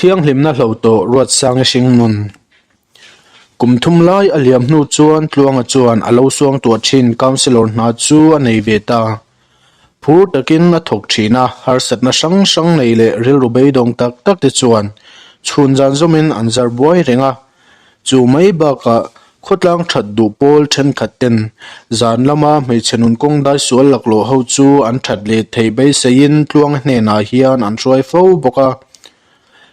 Thianghlimna hlo tawh Ruatsangi hringnun. Kum thum lai a liam hnu chuan Tluanga chuan a lo suang tuah thin Councillor hna chu a nei ve ta. Phur takin a thawk thin a, harsatna hrang hrang nei leh rilru beidawng tak tak te chuan chhun zan zawmin an zar buai reng a. Chu mai bakah khawtlang that duh pawl thenkhat ten zan lama hmeichhe nun kawng dai sual laklawh ho chu an that leh theih beiseiin Tluanga hnenah hian an hruai fo bawk a.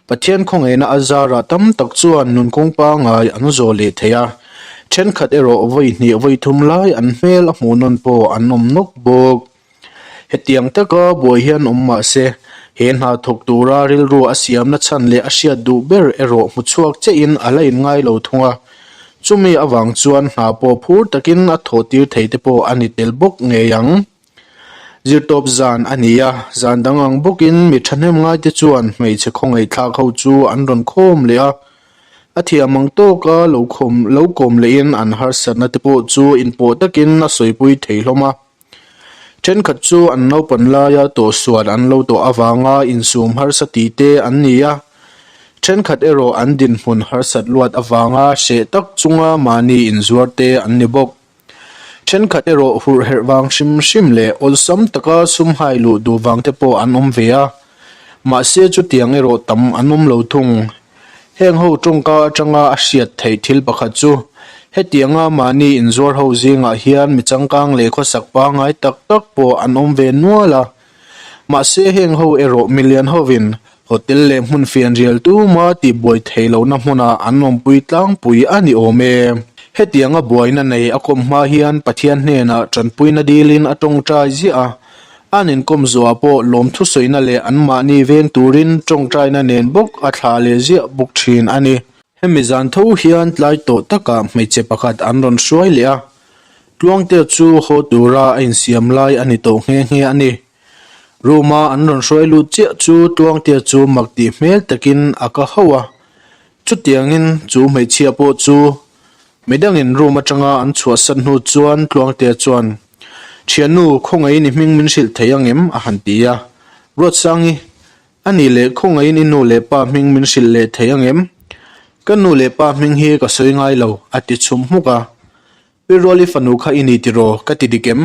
Pathian khawngaihna a zarah tam tak chuan nun kawng pangngai an zawh leh thei a, thenkhat erawh vawi hnih vawi thum lai an hmel a hmuh nawn pawh an awm nawk bawk. Hetiang taka buai hian awm mah se, he hna thawk tura rilru a siamna chhan leh a hriat duh ber erawh hmu chhuak chiahin a la inngai lo thung a, chumi avang chuan hna pawh phur takin a thawh tir thei te pawh a ni tel bawk ngei ang. Zirtawp zan a ni a, zan dang ang bawkin mi thahnem ngaite chuan hmeichhe khawngaihthlak ho chu an rawn khawm leh a, a thiam ang tawka lo khawm lo kawm lehin an harsatna te pawh chu inpawh takin a sawipui thei hlawm a. Thenkhat chu an naupan laia tawhsual an lo tawh avanga insum harsa tih te an ni a, thenkhat erawh an dinhmun harsat luat avanga hreh tak chunga mahni inzuar te an ni bawk. Thenkhat erawh hurh herh vang hrim hrim leh awlsam taka sum hai luh duh vang te pawh an awm ve a, mahse chutiang erawh tam an awm lo thung. Heng ho tawngka atanga a hriat theih thil pakhat chu hetianga mahni inzuar ho zingah hian mi changkang leh khawsak pangngai tak tak pawh an awm ve nual a, mahse heng ho erawh milian hovin Hotel leh hmun fianrial tuma tihbuai theih lohna hmunah an awmpui tlangpui a ni awm e. Hetianga buaina nei a kawm hma hian Pathian hnenah tanpuina dilin a tawngtai ziah a, an inkawm zuah pawh lawmthusawina leh anmahni veng turin tawngtaina nen bawk a thlah leh ziah bawk thin a ni. Hemi zan tho hian tlai tawh takah hmeichhe pakhat an rawn hruai leh a, Tluangtea chu haw tura a insiam lai a ni tawh nghe nghe a ni. Room-a an rawn hruai lut chiah chu Tluangtea chu mak tih hmel takin a ka hauh a. Chutiangin chu hmeichhia pawh chu midangin room atanga an chhuahsan hnu chuan Tluangtea chuan, Thiannu, khawngaihin i hming min hrilh thei ang em? a han ti a. Ruatsangi, A nih leh khawngaihin i nu leh pa hming min hrilh leh thei ang em? Ka nu leh pa hming hi ka sawi ngai lo, a ti chhum hmuk a. Pi Ruali fanu kha i ni tiraw? Ka ti dik em?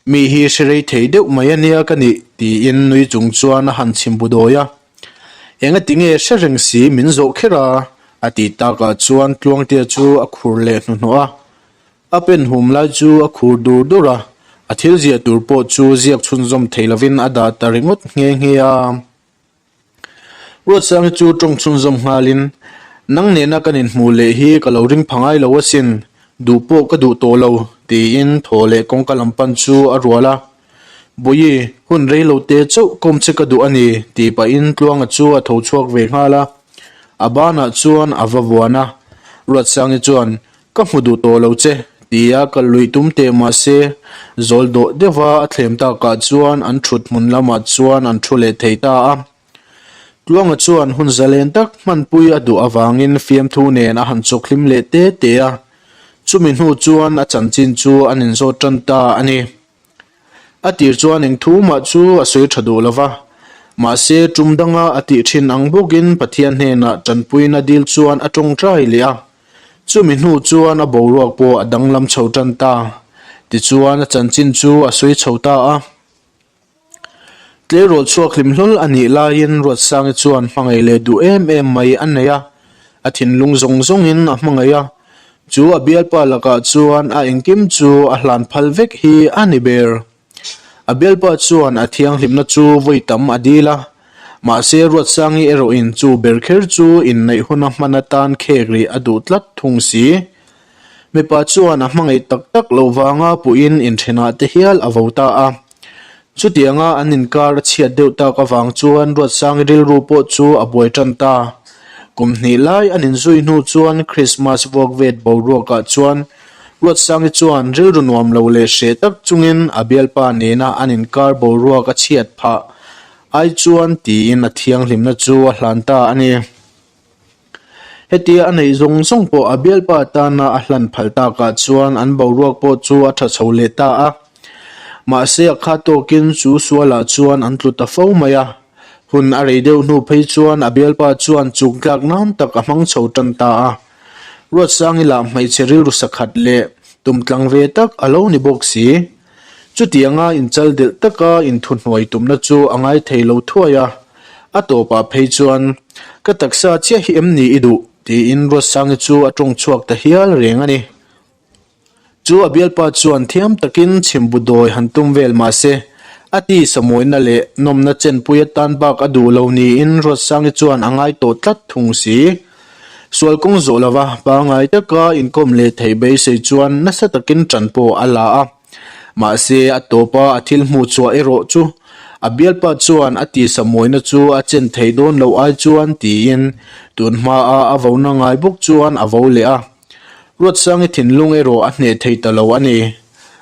Mi hi hre rei thei deuh mai a nia ka nih, tiin nui chung chuan a han chhim bu dawi a. Enga tinge hre reng si min zawh kher a? a tih takah chuan Tluangtea chu a khur leh hnuhnawh a. A pen hum lai chu a khur dur dur a, a thil ziah tur pawh chu ziak chhunzawm thei lovin a dah ta ringawt nghe nghe a. Ruatsangi chu tawng chhunzawm nghalin, Nang nena kan inhmuh leh hi ka lo ring pha ngai lo asin, duh pawh ka duh tawh lo, tiin thaw leh kawngka lam pan chu a rual a. Bawihi, hun rei lo te chauh kawm che ka duh a ni, tih pahin Tluanga chu a tho chhuak ve nghal a. A banah chuan a va vuan a. Ruatsangi chuan, Ka hmu duh tawh lo che, tia ka luih tum teh mahse, zawl dawh deuha a thlem takah chuan an thut hmun lamah chuan an thu leh thei ta a. Tluanga chuan hun zalen tak hmanpui a duh avangin fiamthu nen a han chawkhlim leh te te a, chumi hnu chuan a chanchin chu an inzawt tan ta a ni. A tir chuan eng thu mah chu a sawi tha duh lo va, mahse tum danga a tih thin ang bawkin Pathian hnenah tanpuina dil chuan a tawngtai leh a. Chumi hnu chuan a boruak pawh a danglam chho tan ta. Tichuan a chanchin chu a sawi chho ta a. Tleirawl chhuak hlim hlawl a nih laiin Ruatsangi chuan hmangaih leh duh em em mai a nei a, a thinlung zawng zawngin a hmangaih a. Chu a bialpa lakah chuan a engkim chu a hlan phal vek hi a ni ber. A bialpa chuan a thianghlimna chu vawi tam a dil a, mahse Ruatsangi erawhin chu ber kher chu inneih huna hman atan khek rih a duh tlat thung si. Mipa chuan a hmangaih tak tak loh vanga puiin inthenah te hial a vo ta a. Chutianga an inkar a chhiat deuh tak avang chuan Ruatsangi rilru pawh chu a buai tan ta. Kum hnih lai an inzui hnu chuan Krismas vuakvet boruakah chuan Ruatsangi chuan rilru nuam lo leh hreh tak chungin a bialpa nena an inkar boruak a chhiat phah ai chuan tiin a thianghlimna chu a hlan ta a ni. Hetia a neih zawng zawng pawh a bialpa tana a hlan phal takah chuan an boruak pawh chu a tha chho leh ta a. Mahse a kha tawkin chu sualah chuan an tlu ta fo mai a. Hun a rei deuh hnu phei chuan a bialpa chuan chuk tlak nan tak a hmang chho tan ta a. Ruatsangi lah hmeichhe rilru sakhat leh tumtlang ve tak a lo ni bawk si. Chutianga inchal delh taka inthuhnuai tumna chu a ngai thei lo thuai a. A tawpah phei chuan, Ka taksa chiah hi em ni i duh? tiin Ruatsangi chu a tawng chhuak ta hial reng a ni. Chu a bialpa chuan thiam takin chhimbu dawi han tum vel mah se, a tisa mawina leh nawmna chenpui atan bak a duh lo niin Ruatsangi chuan a ngai tawh tlat thung si. Sual kawng zawh lova pangngai taka inkawm leh theih beisei chuan nasa takin ṭan pawh a la a. Mahse, a tawpa a thil hmuh chhuah erawh chu a bialpa chuan a tisa mawina chu a chen thei dawn loh ai chuan tiin tun hmaa a vona ngai bawk chuan a vo leh a. Ruatsangi thinlung erawh a hneh thei ta lo a ni.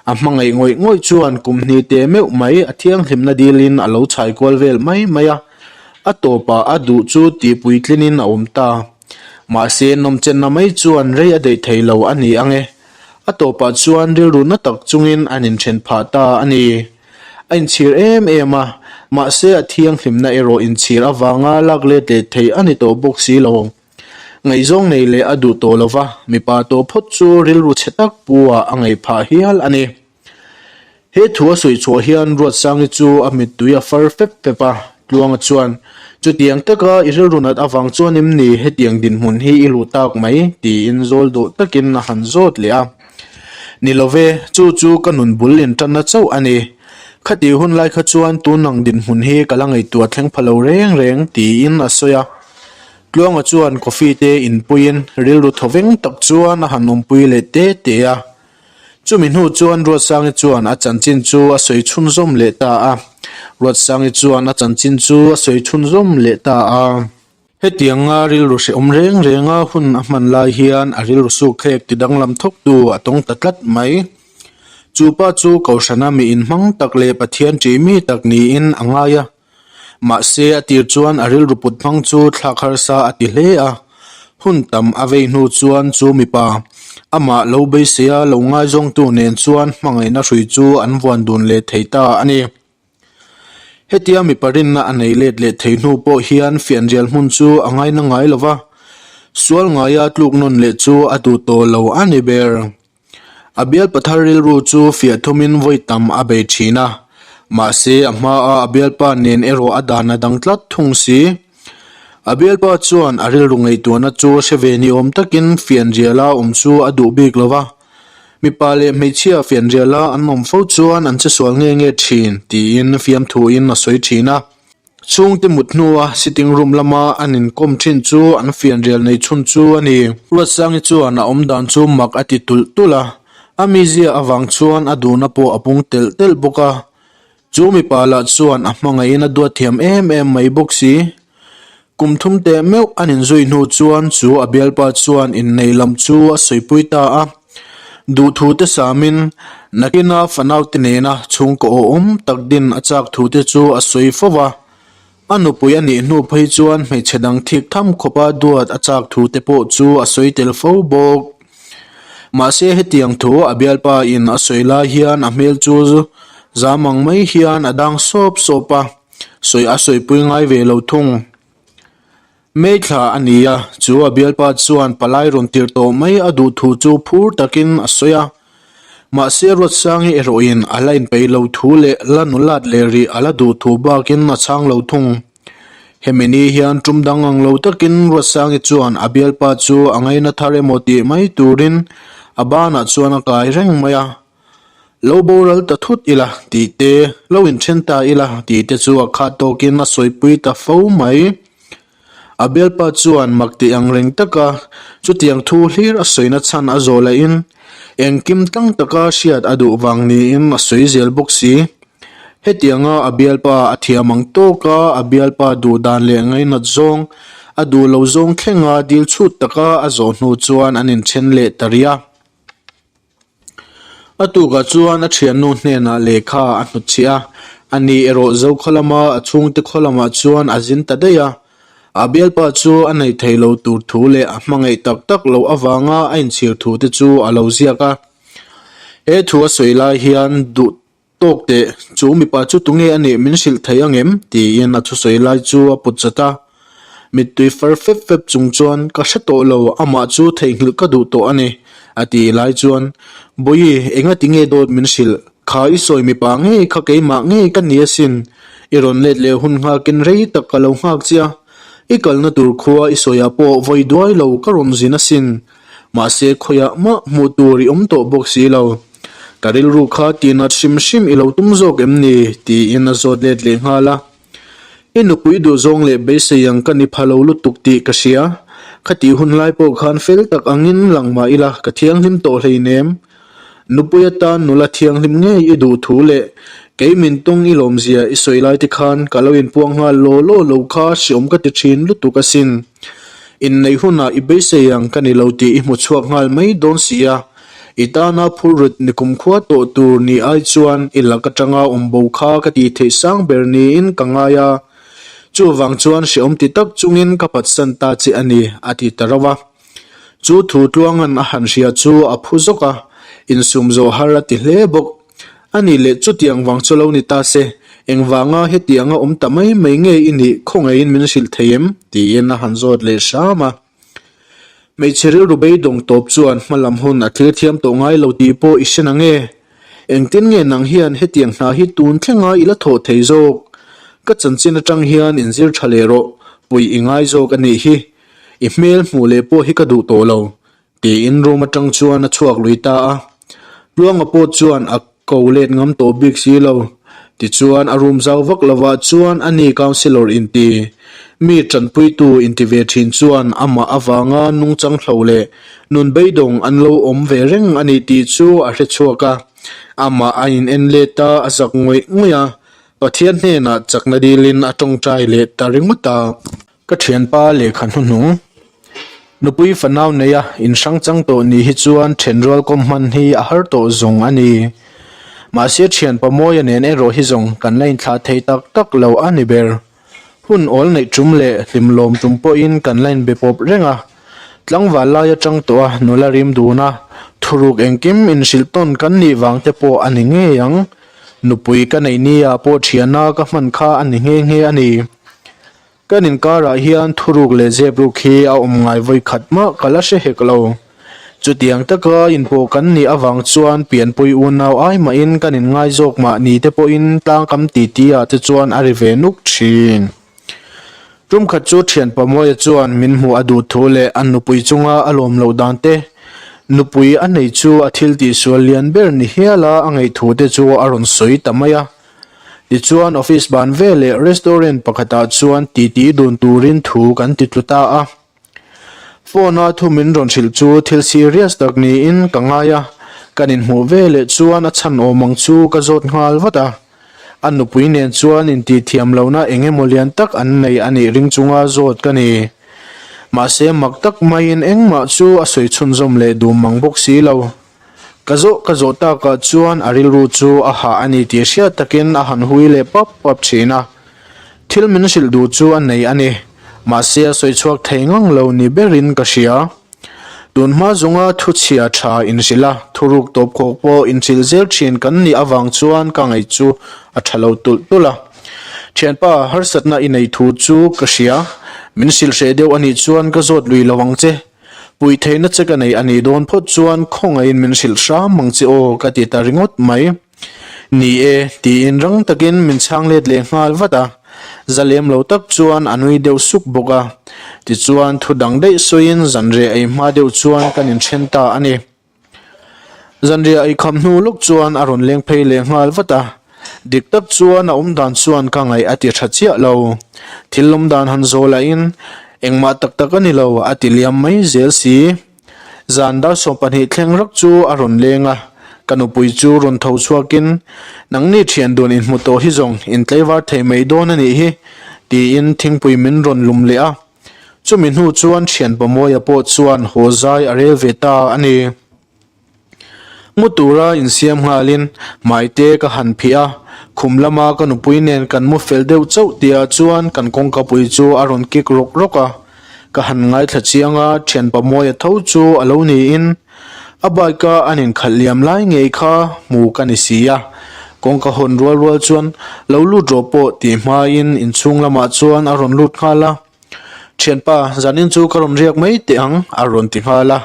A hmangaih ngawih ngawih chuan kum hnih teh meuh mai a thianghlimna dilin a lo chhai kual vel mai mai a, a tawpah a duh chu tihpuitlinin a awm ta. Mahse, nawmchenna mai chuan rei a daih thei lo a ni ang e. A tawpah chuan rilru na tak chungin an inthen phah ta a ni. A inchhir em em a, mahse a thianghlimna erawh inchhir avanga lak let leh theih a ni tawh bawk si lo. Ngaihzawng nei leh a duh tawh lova, mipa tawh phawt chu rilru chhe tak pu ah a ngaih phah hial a ni. He thu a sawi chhuah hian Ruatsangi chu a mittui a far fep fep a, Tluanga chuan, Chutiang taka i rilru nat avang chuan em ni hetiang dinhmun hi i luh tak mai? tiin zawl duh takin a han zawt leh a. Ni lo ve, chu chu ka nun bul intanna chauh a ni. Khati hun lai kha chuan tunang dinhmun hi ka la ngaihtuah thleng pha lo reng reng, tiin a sawi a. Tluanga chuan coffee te inpuiin rilru thawveng tak chuan a han awmpui leh te te a. Chumi hnu chuan Ruatsangi chuan a chanchin chu a sawi chhunzawm leh ta a. Ruatsangi chuan a chanchin chu a sawi chhunzawm leh ta a. Hetianga rilru hrehawm reng renga hun a hman lai hian a rilru sukthlek ti danglam thawktu a tawng ta tlat mai. Chu pa chu Kohhrana mi inhmang tak leh Pathian ṭih mi tak niin a ngai a. Mahse, a tir chuan a rilru put hmang chu thlak harsa a ti hle a. Hun tam a vei hnu chuan chu mipa, amah lo beiseia lo ngaizawngtu nen chuan hmangaihna hrui chu an vuan dun leh thei ta a ni. Hetia mipa rinna a nei let leh thei hnu pawh hian fianrial hmun chu a ngaina ngai lo va, sual ngaia tluk nawn leh chu a duh tawh lo a ni ber. A bialpa thar rilru chu fiah thumin vawi tam a bei thin a, mahse a hmaa a bialpa nen erawh a dan a dang tlat thung si. A bialpa chuan a rilru ngaihtuahna chu hre ve ni awm takin fianriala awm chu a duh bik lo va, mipa leh hmeichhia fianriala an awm fo chuan an che sual nge nge thin tiin fiamthuin a sawi thin a. Chhungte mut hnua sitting room lama an inkawm thin chu an fianrial nei chhun chu a ni. Ruatsangi chuan a awmdan chu mak a ti tulh tulh a, a mizia avang chuan a duhna pawh a pung telh telh bawk a. Chu mipa lah chuan a hmangaihin a duat thiam em em mai bawk si. Kum thum teh meuh an inzui hnu chuan chu a bialpa chuan innei lam chu a sawipui ta a. Duhthu te samin nakina fanaute nena chhungkaw awhawm tak din a chak thu te chu a sawi fo va. A nupui a nih hnu phei chuan hmeichhe dang thik tham khawpa duat a chak thu te pawh chu a sawi tel fo bawk. Mahse hetiang thu a bialpa in a sawi lai hian a hmel chu zam ang mai hian a dang sawp sawp a, sawi a sawipui ngai ve lo thung. May thla a ni a, chu a bialpa chuan palai rawn tirh tawh mai a duh thu chu phur takin a sawi a. Mahse Ruatsangi erawhin a la inpeih lo thu leh la nulat leh rih a la duh thu bakin a chhang lo thung. Hemi ni hian tum dang ang lo takin Ruatsangi chuan a bialpa chu a ngaina thar emaw tih mai turin a banah chuan a kai reng mai a. Lo boral ta thut ila tih te, lo inthen ta ila tih te chu a khat tawkin a sawipui ta fo mai. A bialpa chuan mak tih ang reng taka chutiang thu hlir a sawina chhan a zawh lahin engkim tlang taka hriat a duh vang niin a sawi zel bawk si. Hetianga a bialpa a thiam ang tawka a bialpa duh dan leh ngainat zawng a duh lo zawng thlenga dil chhut taka a zawh hnu chuan an inthen leh ta rih a. A tukah chuan a thiannu hnenah lehkha a hnutchhiah a, ani erawh Zokhaw lama a chhungte khaw lamah chuan a zin ta daih a. A bialpa chu a nei thei lo tur thu leh a hmangaih tak tak loh avanga a inchhir thu te chu a lo ziak a. He thu a sawi lai hian duh. Tawk teh, chu mipa chu tunge a nih min hrilh thei angem? tiin a thusawi lai chu a put chat a. Mittui far fep fep chung chuan, Ka hre tawh lo, amah chu theihnghilh ka duh tawh a ni, a ti lai chuan, Bawihi, engati nge dawt min hrilh? Kha i sawi mipa ngei kha keimah ngei ka ni asin. I rawn let leh hun nghakin rei tak ka lo nghak che a. I kalna tur khua i sawiah pawh vawi duai lo ka rawn zin asin. Mahse khawiah mah hmuh tur i awm tawh bawk si lo. Ka rilru kha tihnat hrim hrim i lo tum zawk em ni? tiin a zawt let leh nghal a. I nupui duhzawng leh beisei ang ka ni pha lo lutuk tih ka hria. Khatih hun lai pawh khan fel tak angin lang mah ila ka thianghlim tawh hleinem. Nupui atan nula thianghlim ngei i duh thu leh kei min tawng i lawmzia i sawi lai te khan ka lo inpuang nghal law law lo kha hreawm ka ti thin lutuk asin. Inneih hunah i beisei ang ka ni lo tih i hmu chhuak nghal mai dawn si a. I tana phurrit ni kumkhua tawh tur ni ai chuan i lak atanga awm bo kha ka tih theih sang ber niin ka ngai a. Chuvang chuan hreawm ti tak chungin ka phatsan ta che a ni, a ti ta rauh a. Chu thu tluangan a han hria chu a phu zawk a, insum zawh har a ti hle bawk. A nih leh chutiang vang chu lo ni ta se, engvanga hetianga awm ta mai mai nge i nih khawngaihin min hrilh thei em? tiin a han zawt leh hram a. Hmeichhe rilru beidawng tawp chuan hmalam hun a thlir thiam tawh ngai lo tih pawh i hre na nge? Engtin nge nang hian hetiang hna hi tun thlenga i la thawh thei zawk? Ka chanchin atang hian inzir tha leh rawh, puih i ngai zawk a nih hi. I hmel hmuh leh pawh hi ka duh tawh lo, tiin room atang chuan a chhuak lui ta a. Tluanga pawh chuan a ko let ngam tawh bik si lo. Tichuan a room zau vak lovah chuan a ni councillor inti, mi tanpuitu inti ve thin chuan amah avanga nungchang hlo leh nun beidawng an lo awm ve reng a ni tih chu a hre chhuak a. Amah a in en let a, a zak ngawih ngawih a. Pathian hnenah chakna dilin a tawngtai leh ta ringawt a. Ka thianpa lehkha hnuhnung, nupui fanau neia inhrang chang tawh ni hi chuan thenrual kawm hman hi a har tawh zawng a ni. Mahse thianpa Mawia nen erawh hi zawng kan la inthlah thei tak tak lo a ni ber. Hun awl neih tum leh hlimlawm tum pawhin kan la inbe pawp reng a. Tlangval lai atang tawh a nula rim dun a, thuruk engkim inhrilh tawn kan nih vang te pawh a ni ngei ang. Nupui ka neih nia pawh thiana ka hman kha a ni nghe nghe a ni. Kan inkarah hian thuruk leh zepruk hi a awm ngai vawi khat mah ka la hre hek lo. Chutiang taka inpawh kan nih avang chuan pianpui unau ai mahin kan inngai zawk mah ni te pawhin tlangkam titi ah te chuan a ri ve nuk thin. Tum khat chu thianpa Mawia chuan min hmuh a duh thu leh a nupui chunga a lawm loh dan te, nupui a nei chu a thil tihsual lian ber ni hiala a ngaih thu te chu a rawn sawi ta mai a. Tichuan office ban veleh restaurant pakhatah chuan titi dun turin thu kan ti tlu ta a. Phone a thu min rawn hrilh chu thil serious tak niin ka ngai a, kan inhmuh veleh chuan a chhan awm ang chu ka zawt nghal vat a. A nupui nen chuan intihthiam lohna eng emaw lian tak an nei a nih ring chunga zawt ka ni. Mahse mak tak maiin engmah chu a sawi chhunzawm leh dum mang bawk si lo. Ka zawh ka zawh takah chuan a rilru chu a hah a ni tih hriat takin a han hui leh pap pap thin a. Thil min hrilh duh chu a nei a ni. Mahse a sawi chhuak thei ngang lo ni berin ka hria. Tun hma zawnga thu chhia tha inhrilh a, thuruk tawp khawk pawh inhrilh zel thin kan nih avang chuan ka ngaih chu a tha lo tulh tulh a. Thianpa, harsatna i nei thu chu ka hria. Min hrilh hreh deuh a nih chuan ka zawt lui lo ang che. Puih theihna che ka nei a nih dawn phawt chuan khawngaihin min hrilh hram ang che aw ka ti ta ringawt mai. Ni e, tiin rang takin min chhang let leh nghal vat a, zalem lo tak chuan a nui deuh suk bawk a. Tichuan thu dang daih sawiin zanriah ei hma deuh chuan kan inthen ta a ni. Zanriah ei kham hnu lawk chuan a rawn leng phei leh nghal vat a, dik tak chuan a awm dan chuan ka ngaih a ti tha chiah lo. Thil awm dan han zaw lahin engmah tak tak a ni lo a ti liam mai zel si. Zan dar 12 thleng rak chu a rawn leng a, ka nupui chu rawn tho chhuakin nangni thian dun inhmu tawh hi zawng intleivar thei mai dawn a nih hi tiin thingpui min rawn lum leh a. Chumi hnu chuan thianpa Mawia pawh chuan haw zai a rel ve ta a ni. Mu tura insiam nghalin hmaite ka han phih a, khum lama ka nupui nen kan mu fel deuh chauh tihah chuan kan kawngkapui chu a rawn kik rawk rawk a. Ka han ngaithla chiang a, thianpa Mawia tho chu a lo niin a bike a an inkhalh liam lai ngei kha hmu ka ni si a. Kawngka hawn rual rual chuan lo lut rawh pawh tih hmain inchhung lamah chuan a rawn lut nghal a. Thianpa, zanin chu ka rawn riak mai teh ang a rawn ti nghal a.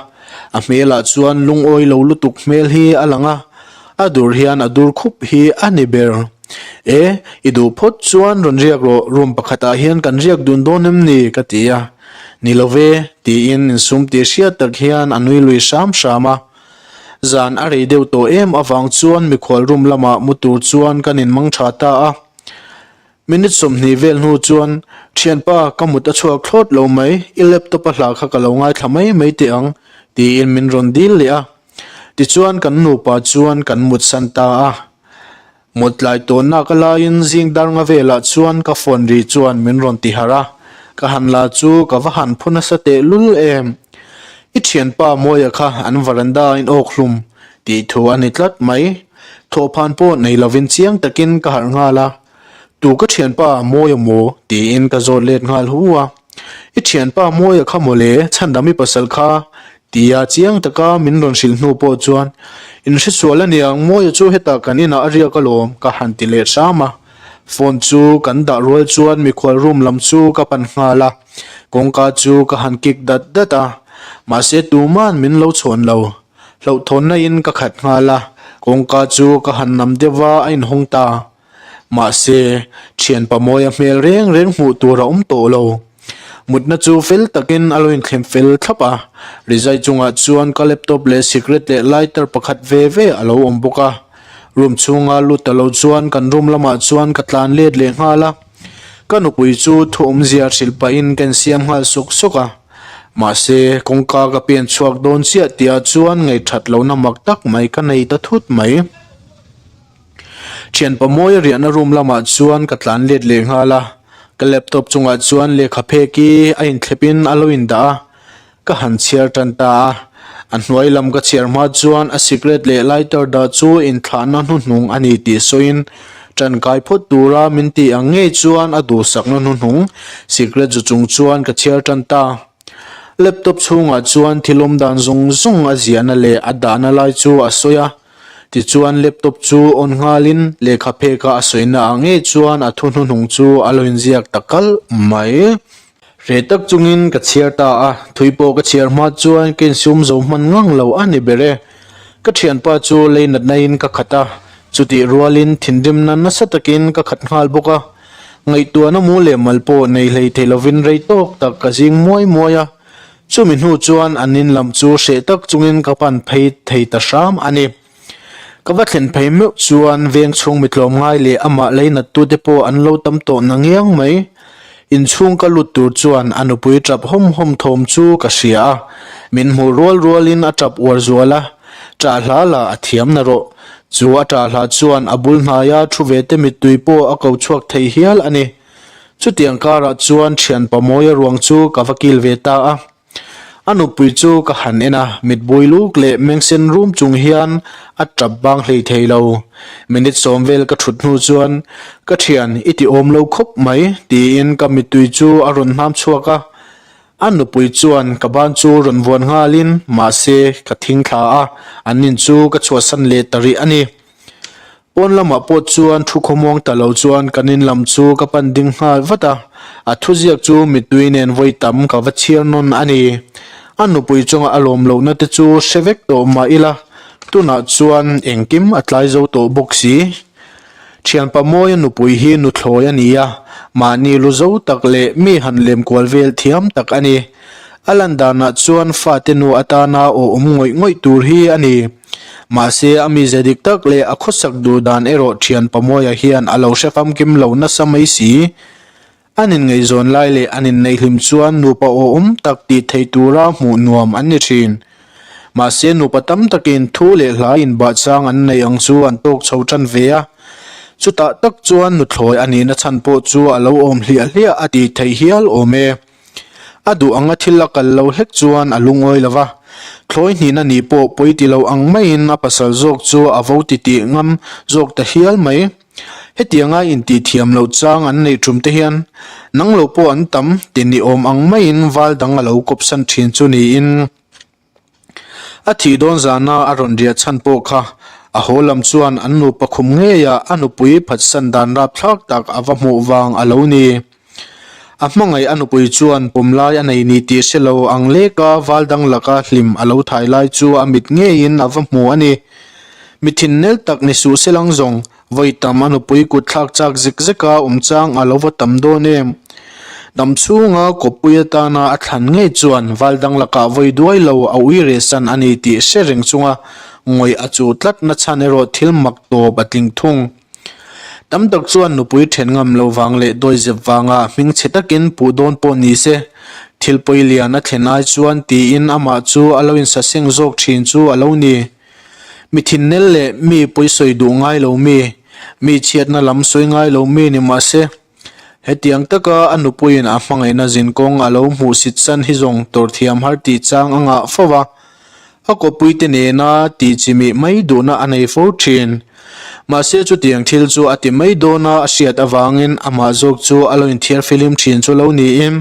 A hmelah chuan lungawi lo lutuk hmel hi a lang a, a dur hian a dur khup hi a ni ber. E, i duh phawt chuan rawn riak rawh, room pakhatah hian kan riak dun dawn em ni? ka ti a. Ni lo ve, tiin insum tih hriat tak hian a nui lui hram hram a. Zan a rei deuh tawh em avang chuan mikhual room lamah mu tur chuan kan inmang tha ta a. Minute 20 vel hnu chuan, Thianpa, ka mut a chhuak thlawt lo mai, i laptop a hla kha ka lo ngaithla mai mai teh ang, tiin min rawn dil leh a. Tichuan kan nupa chuan kan mutsan ta a. Mut tlai tawnna ka laiin zing dar nga velah chuan ka phone ri chuan min rawn ti harh a, ka han la chu ka va han phu nasa teh lul em. I thianpa Mawia kha an varanda a in awk hlum tih thu a ni tlat mai. Thawhphan pawh nei lovin chiang takin ka harh nghal a, Tu ka thianpa Mawia maw? tiin ka zawt let nghal hu a. I thianpa Mawia kha mawle, chhandam i pasal kha Tia chiang taka min rawn hrilh hnu pawh chuan, In hresual aniang, Mawia chu hetah kan inah a riak alawm, ka han ti leh hram a. Phone chu kan dah rual chuan mikhual room lam chu ka pan nghal a, kawngka chu ka han kick dat dat a, mahse tuman min lo chhawn lo. Hlauhthawnna in ka khat nghal a, kawngka chu ka han nam deuh va a inhawng ta. Mahse, thianpa Mawia hmel reng reng hmuh tur a awm tawh lo. Mutna chu fel takin a lo inthlem fel thlap a, rizai chungah chuan ka laptop leh sikret leh lighter pakhat ve ve a lo awm bawk a. Room chhunga lut ta lo chuan kan room lamah chuan ka tlan let leh nghal a. Ka nupui chu thu awmzia hrilh pahin ka insiam nghal sawk sawk a. Mahse, kawngka ka pen chhuak dawn chiah tihah chuan ngaihthat lohna mak tak mai ka nei ta thut mai. Thianpa Mawia riahna room lamah chuan ka tlan let leh nghal a, ka laptop chungah chuan lehkha phek hi a inthlepin a lo indah a, ka han chhiar tan ta a. A hnuai lam ka chhiar hma chuan a sikret leh lighter dah chu inthlahna hnuhnung a ni tih sawiin tankai phawt tura min tih ang ngei chuan a duhsakna hnuhnung sikret zu chung chuan ka chhiar tan ta. Laptop chhungah chuan thil awm dan zawng zawng a ziahna leh a dahna lai chu a sawi a. Tichuan laptop chu on nghalin lehkha pheka a sawina ah ngei chuan a thu hnuhnung chu a lo inziak ta kalh mai. Hreh tak chungin ka chhiar ta a, thui pawh ka chhiar hma chuan ka insum zo hman ngang lo a ni ber e. Ka thianpa chu lei natna in ka khat a, chutih rualin thinrimna nasa takin ka khat nghal bawk a. Ngaihtuahna mu leh mal pawh nei hlei thei lovin rei tawk tak ka zing muai muai a. Chumi hnu chuan an in lam chu hreh tak chungin ka pan phei thei ta hram a ni. Ka va thlen phei meuh chuan veng chhung mi tlawmngai leh amah leinat tute pawh an lo tam tawh na ngiang mai. Inchhung ka lut tur chuan a nupui tap hawm hawm thawm chu ka hria a, min hmuh rual rualin a tap uar zual a, ṭah hla lah a thiam na rawh. Chu a ṭah hla chuan a bul hnaia thu ve te mittui pawh a ko chhuak thei hial a ni. Chutiang karah chuan thianpa Mawia ruang chu ka va kil ve ta a. A nupui chu ka han en a, mitbui luk leh mengsen rum chung hian a tap bang hlei thei lo. Minute sawm vel ka thut hnu chuan, Ka thian, i ti awm lo khawp mai, tiin ka mittui chu a rawn hnam chhuak a. A nupui chuan ka ban chu rawn vuan nghalin, mahse, ka thing thla a, an in chu ka chhuahsan leh ta rih a ni. Pawn lamah pawh chuan thu khawmuang ta lo chuan kan in lam chu ka pan ding nghal vat a, a thuziak chu mittui nen vawi tam ka va chhiar nawn a ni. A nupui chunga a lawm lohna te chu hre vek tawh mah ila, tunah chuan engkim a tlai zo tawh bawk si. Thianpa Mawia nupui hi nuthlawi a ni a, mahni lu zo tak leh mi han lem kual vel thiam tak a ni. A lan danah chuan fate nu atana aw awm ngawih ngawih tur hi a ni. Mahse, a mize dik tak leh a khawsak duh dan erawh thian Pamawia hian a lo hre famkim lo nasa mai si. An inngaihzawn lai leh an inneihhlim chuan nupa awhawm tak tih theih tura hmuh nuam an ni thin. Mahse, nupa tam takin thu leh hla inbahchang an neih ang chu an tawk chho tan ve a. Chutah tak chuan nuthlawi a nihna chhan pawh chu a lo awm hliah hliah a tih theih hial awm e. A duh anga thil a kal lo hlek chuan a lungawi lo va, thlawi hnihna nih pawh pawi ti lo ang maiin a pasal zawk chu a vo ti tih ngam zawk ta hial mai. Hetianga intih thiam loh chang an neih tum te hian nang lo pawh an tam ti ni awm ang maiin val dang a lo kawpsan thin chu niin. A thih dawn zana a rawn riah chhan pawh kha. A haw lam chuan an nupa khum ngeiah a nupui phatsan dan rapthlak tak a va hmuh vang a lo ni. A hmangaih a nupui chuan pawmlai a nei ni tih hre lo ang leka val dang laka hlim a lo thai lai chu a mit ngeiin a va hmu a ni. Mi thinnel tak ni suh se lang zawng, vawi tam a nupui kut thlak chak zek zeka awm chang a lo va tam dawn em. Dam chhunga kawppui atana a thlan ngei chuan val dang lakah vawi duai lo a ui rehsan a ni tih hre reng chunga ngawih a chuh tlat na chhan erawh thil mak tawp a tling thung. Tam tak chuan nupui then ngam lo vang leh dawizep vanga hming chhe takin puh dawn pawh ni se, thil pawi lian a thlen ai chuan tiin amah chu a lo insaseng zawk thin chu a lo ni. Mi thinnel leh mi pawisawi duh ngai lo mi, mi chhiatna lam sawi ngai lo mi ni mah se, hetiang taka a nupuiin a hmangaihna zinkawng a lo hmuhsit san hi zawng tawrhthiam har tih chang a ngah fo va. A kawpuite nena tih chimih mai duhna a nei fo thin. Mahse chutiang thil chu a ti mai dawna a hriat avangin amah zawk chu a lo inthiar filim thin chu lo niin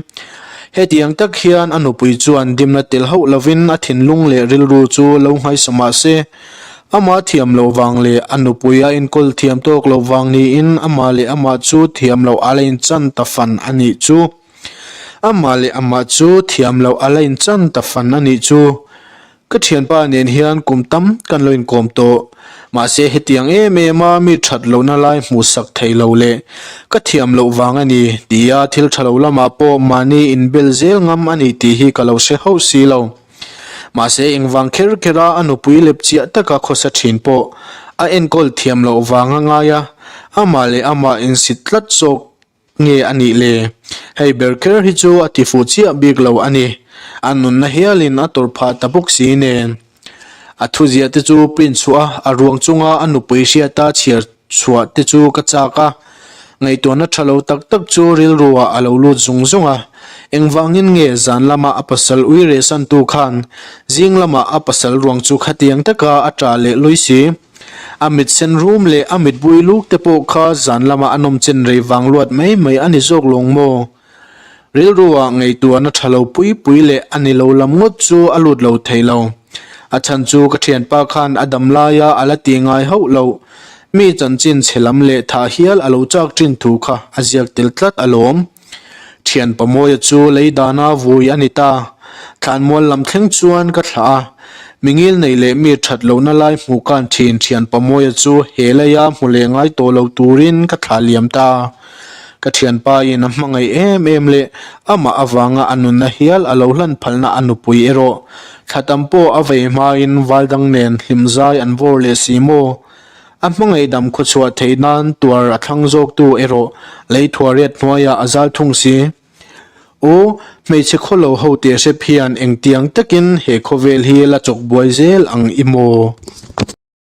hetiang tak hian a nupui chuan dimna tel hauh lovin a thinlung leh rilru chu lo nghaisa mahse amah thiam loh vang leh a nupui a enkawl thiam tawk loh vang niin amah leh amah chu thiam loh a la inchan ta fan a nih chu. Amah leh amah chu thiam loh a la inchan ta fan a nih chu. Ka thianpa nen hian kum tam kan lo inkawm tawh. Mahse hetiang em em a mi that lohna lai hmuh sak thei lo leh ka thiam loh vang a ni tia thil tha lo lamah pawh mahni inbel zel ngam a ni tih hi ka lo hre hauh si lo. Mahse engvang kher kher a a nupui lep chiah taka khawsa thin pawh a enkawl thiam loh vang a ngai a, amah leh amah insit tlat zawk Nge a nih le? Hei ber kher hi chu a ti fuh chiah bik lo a ni. A nunna hialin a tawrh phah ta bawk si nen. A thuziah te chu print chhuah a, a ruang chunga a nupui hriata chhiar chhuah te chu ka chak a. Ngaihtuahna tha lo tak tak chu rilru ah a lo lut zung zung a. Engvangin nge zan lama a pasal ui rehsantu khan zing lama a pasal ruang chu khatiang taka a tah leh lui si? A mit sen rum leh a mit bui luk te pawh kha zan lama a nawm chen rei vang luat mai mai a ni zawk lawng maw? Rilru ah ngaihtuahna tha lo pui pui leh a ni lo lam ngawt chu a lut lo thei lo. A chhan chu ka thianpa khan a dam laia a la ti ngai hauh lo. Mi chanchin chhe lam leh thah hial a lo chak thin thu kha a ziak tel tlat alawm. Thian Pamawia chu lei dana vui a ni ta. Thlanmual lam thleng chuan ka thlah a. Mi ngil nei leh mi that lohna lai hmuh kan thin Thian Pamawia chu he leia hmu leh ngai tawh lo turin ka thlah liam ta. Ka thianpa in a hmangaih em em leh amah avanga a nunna hial a lo hlan phalna a nupui erawh thla tam pawh a vei hmain valdang nen hlimzai an vawr leh si maw? A hmangaih dam khawchhuah theih nan tuar a thlang zawktu erawh lei thuariat hnuaiah a zal thung si. Aw, hmeichhe khawlo ho teh hrep hian engtiang takin he khawvel hi la chawk buai zel ang i maw?